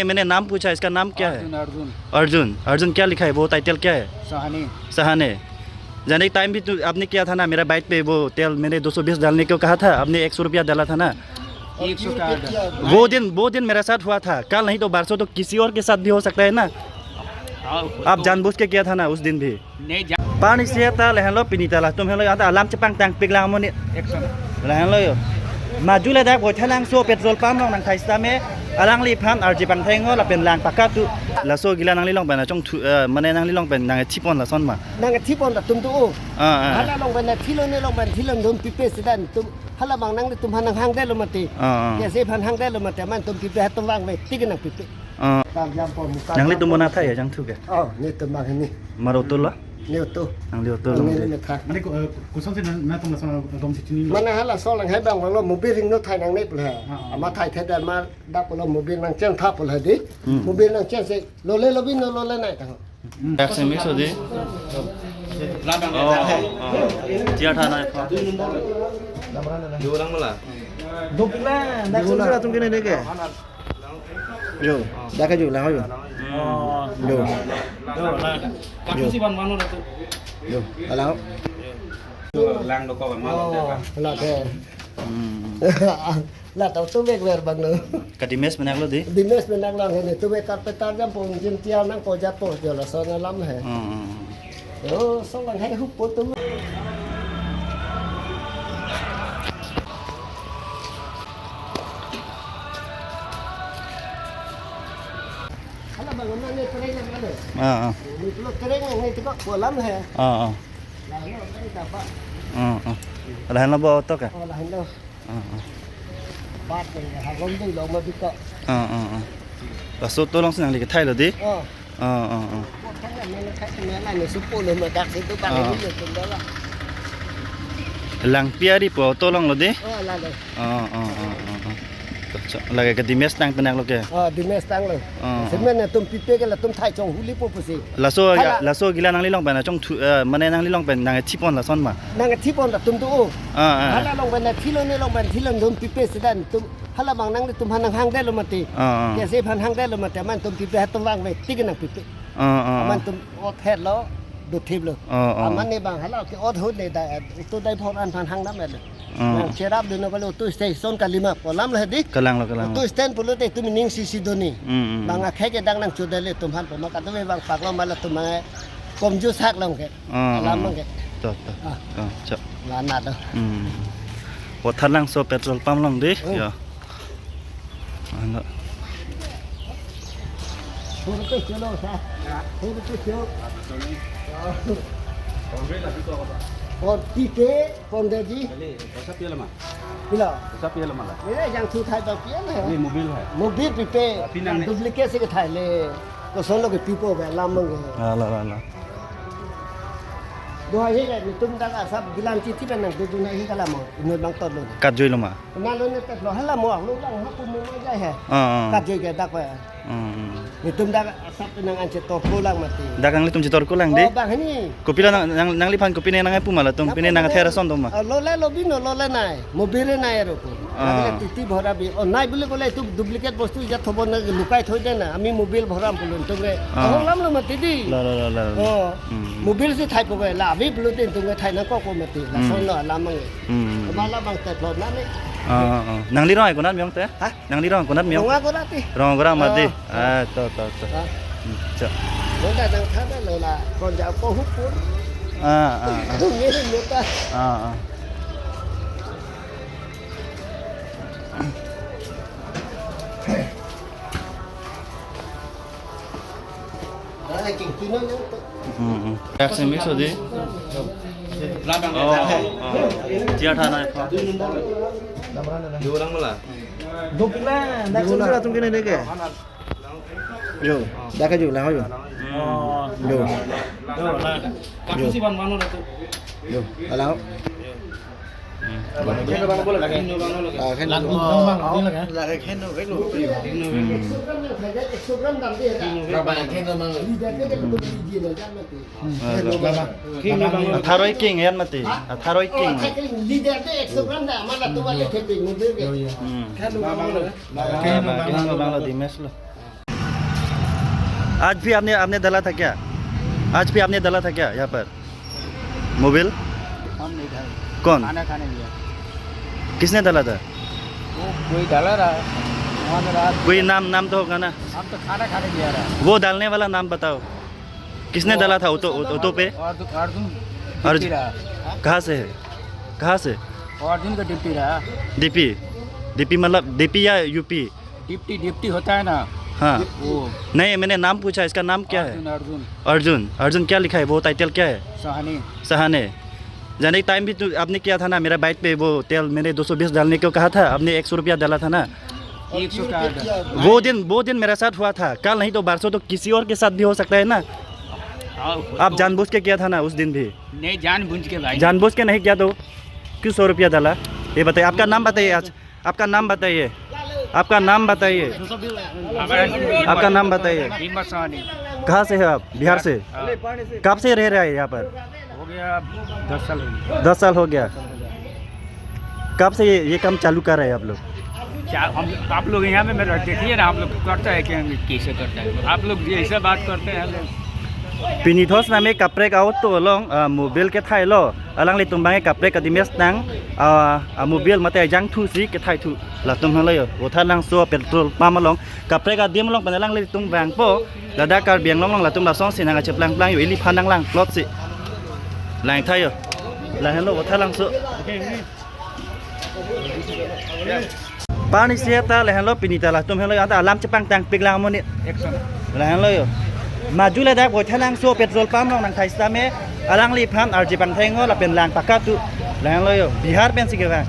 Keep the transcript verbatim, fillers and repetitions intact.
मैंने नाम पूछा, इसका नाम क्या है? अर्जुन, अर्जुन। अर्जुन, अर्जुन क्या लिखा है? वो टाइटल क्या है? सहाने। सहाने। जाने टाइम भी तो आपने किया था ना, मेरा बाइक पे वो तेल मैंने दो सौ बीस डालने को कहा था, आपने एक सौ रुपया डाला था ना। एक सौ का। वो दिन, वो दिन मेरे साथ हुआ था, कल नहीं तो परसों तो किसी और के साथ भी हो सकता है ना। हाँ, आप तो जानबूझ के किया था ना उस दिन भी। Parni seta lahenlo, pini ta latum henlo, ata alam chepangtang pik lang mo ni. Lahenlo yo. Maju le dak Vothatlangso petrol pump along nangthai sitame, alangliphan arje pangthai ngo lapen lang pakatu. Laso gila nanglilong pen achongthu, eh, mane nanglilong pen nangthipon lason ma. Nangthipon latum tu o. Ah, ah. Hala along pen thilo ne along pen thilo dun pipe seta tum. Hala abang nanglitum aphan nanghangdetlo mati. Ah, ah. Kesi aphan hangdetlo mati, amat tum pipe, hatum vangve tik nangpipe. Ah. Tam jam pon muka. Nanglitum jam pon. Bonat hai ya jangthu ke? Oh, netum abang hini. Mar auto lo? Ne auto. Nangli auto lo. Neli ne tha. Mane ko, eh, koson si nang, nangtum lason agom si chinilo? Mane hala laso langhai abang lo, mobil ring no thai nangne pule. Ah, ah. Amat thai thai dan ma dak pulo mobil nangcheng tha pule di. Hmm. Mobil nangcheng si lole lo bin no lole nai tang. Hmm. Taxi mix ho di. Oh, oh. Tiar tha nai pha. Dua lang mala. Dua lang, dak sung sura tung kene deke. Jo, dak ka jo, lang ho jo. Hmm. Jo. Jo, lang. Jo. Kaku si ban mano datu. Jo, lang ho. Lang do ko ban mano. Oh, deka. Lang ke. Hmm. Lang tau tu bek ber bang lo. Ka dimes menak lo di? Dimes menak lo, hene tu bek carpenter jam pon jin tia nang ko japo jo lason alam he. Hmm, hmm, hmm. Yo, so lang hai hupo tu. Hala bang mana ne kereng na ada. Ah, ah. Ni tu kereng ni tu ko alam he. Ah, ah. Lahenlo, tadi dapat. Ah, ah. Lahenlo bo auto ke? Oh, lahenlo. Ah, ah. Bat ni, hagom dei lo ma bika. Ah, ah, ah. Laso auto along si nangli kethai lo di? Oh. Ah, ah, ah. Bo thang na, mene khai na, na, ne supo lo ma dak si tu bang. Ah. Ni lo tu lo la. Langpi ari pu auto along lo di? Oh, la lo. Ah, ah, ah, ah, ah. To, chok, lake ke dimes tang penak lo ke? Ah, dimes tang lo. Ah, ah. Semen netum pipe ke latum thai chonghu lipo pusi. Laso, hala. Laso gila nanglilong pen achongthu, eh, mane nanglilong pen nangthipon lason ma. Nangthipon latum tu o. Ah, ah. Hala along pen thilo ne along pen thilo dun pipe seta tum hala abang nanglitum aphan nanghangdetlo mati. Ah, ah. Kesi aphan hangdetlo mati, amat tum pipe, hatum vangve tik nangpipe. Ah, ah, ah. Amat tum ot hetlo, dothiplo. Ah, ah. Amat ne abang hala ke ot hut ne da, itu dai phor an aphan hang dam lo. Ah. Nang cherap dun ko lo auto station kalima pu alam lo di. Kalang lo, kalang lo. Auto stand pulote tu meaning si si doni. Hmm, hmm. Bang akhei ke dak nangchodetlo atum aphan pu ma kadu bang paklo ma latum ma komju sak long ke. Ah, alam ah. Long ke. To, to. Ah. Ah, chok. Lana do. Hmm. Vothatlangso petrol pump along di. Hmm. Ya. Ano. Puro pe kilo sa. Puro pe kilo. Pon P K, pon daji. Kali, kosa pi lama? Pila? Kosa pi lama la? Ini yang tu thai bang pian hai. Ini mobil hai. Mobil pipe. Pinang ne? Duplicate si kethai le. Koson lo ke pipo ke lam mang ke. Ala, ala, ala. Duha he ke netum dak asap bilang titi pen nangdodun he ke lama. Inut bang tot lo. Kat joi lo ma? Nalo ne tet lo hala mo ang lo lang ha pu mo ma jai he. Ah, ah. Kat joi ke dak pe. Hmm, hmm. Netum dak asap nang an chetor ko lang mati. Dak nanglitum chetor ko lang di? Oh, bang hini. Kopi la nang, nang, nangliphan kopi ne nangpu ma latum, pine nang thera son do ma? Oh, lole lo bin no lole nai. Mobil nai ro ko. Ah. Lagi titi bhora bi. Oh, nai bule ko le tu duplicate bostu ja thobo na lukai thoi de na. Ami mobil bhora pulun tu re. Ah. Oh, lam lo mati di. La, la, la, la, la. Oh. Hmm. Mobil si thai po ke la abi bulu tin tu thai nang ko ko mati. La son lo lam mang. Hmm. Mala bang tet lo na ni. Ah, ah, ah. Nangli rong ai konat meyong te? Ha? Nangli rong konat meyong? Rong agora ti. Rong agora mati. Ah. Ah, to, to, to. Ah. Hmm, cha. Nang ta nang thana lo la, kon ja ko hup pun. Ah, ah, ah. Ngirin mo ta. Ah, ah. Nang king kino nang to. Hmm, hmm. Taxi mix ho di. Oh, oh. Tiar tha nai pha. Dua lang mala. Dua lang, dak sung sura tung kene deke. Jo, dak ka jo, lang ho jo. Hmm. Jo. Jo, lang. Jo. Kaku si ban mano datu. Jo, lang ho. Hmm. Khen bang lo, khen bang lo. Ah, khen bang lo. Lake khen bang lo. Hmm. Atharoi king yan mati. Atharoi king. Leader de ekso gram da, mala tu wale keping mundur ke. Hmm. Khen bang lo. Khen bang lo, dimes lo. आज भी आपने, आपने डाला था क्या? आज भी आपने डाला था क्या यहाँ पर मोबिल? हम नहीं डाले। कौन? खाना खाने गया। किसने डाला था? वो कोई डाला रहा, वहाँ में रहा। कोई नाम, नाम तो होगा ना? हम तो खाना खाने गया रहा। वो डालने वाला नाम बताओ, किसने वो डाला था ऑटो, ऑटो पे? अर्जुन, अर्जुन अर्जुन। डिप्टी रहा। कहाँ से है? कहाँ से? अर्जुन का डिप्टी रहा। डीपी? डीपी मतलब डीपी या यूपी? डिप्टी, डिप्टी होता है ना? हाँ। वो। नहीं, मैंने नाम पूछा, इसका नाम क्या है? अर्जुन, अर्जुन। अर्जुन, अर्जुन क्या लिखा है? वो टाइटल क्या है? सहाने। सहाने। जाने के टाइम भी तो आपने किया था ना, मेरा बाइक पे वो तेल मैंने दो सौ बीस डालने को कहा था, आपने एक सौ रुपया डाला था ना। एक सौ का। वो दिन, वो दिन मेरे साथ हुआ था, कल नहीं तो परसों तो किसी और के साथ भी हो सकता है ना। हाँ, आप तो जानबूझ के किया था ना उस दिन भी? नहीं, जानबूझ के भाई। जानबूझ के नहीं किया तो क्यों सौ रुपया डाला? ये बताइए, आपका नाम बताइए आज। आपका नाम बताइए। आपका नाम बताइए। आपका नाम बताइए। हिम्मत सहानी। कहाँ से है आप? बिहार से। हाँ। कब से रह रहे हैं यहाँ पर? हो गया दस साल हो गया। दस साल हो गया। कब से ये, ये काम चालू कर रहे हैं आप लोग? क्या हम, आप लोग यहाँ में मेरा देखिए ना, आप लोग करता है क्या, कैसे करता है? आप लोग ये ऐसे बात करते हैं। Pinithos name kaprek auto along, ah, mobil kethailo. Alanglitum abang kaprek adim mes nang, ah, ah, mobil mate ajangthu si kethaithu. Latum halo yo, Vothatlangso petrol pump along. Kaprek adim along pen alanglitum vangpo. Ladak Karbi Anglong along latum lasonsi nang kacheplangplang yo, iliphan nanglang plot si. Langtha yo. Lahenlo Vothatlangso. Pani siya ta lahenlo, pini ta latum henlo, anta alam chepangtangpik lang amonit. Lahenlo yo. Maju ladak Vothatlangso petrol pump along nangthai sitame, alangliphan arje pangthai ngo lapen lang pakatu. Lahenlo yo. Bihar pensi kevang.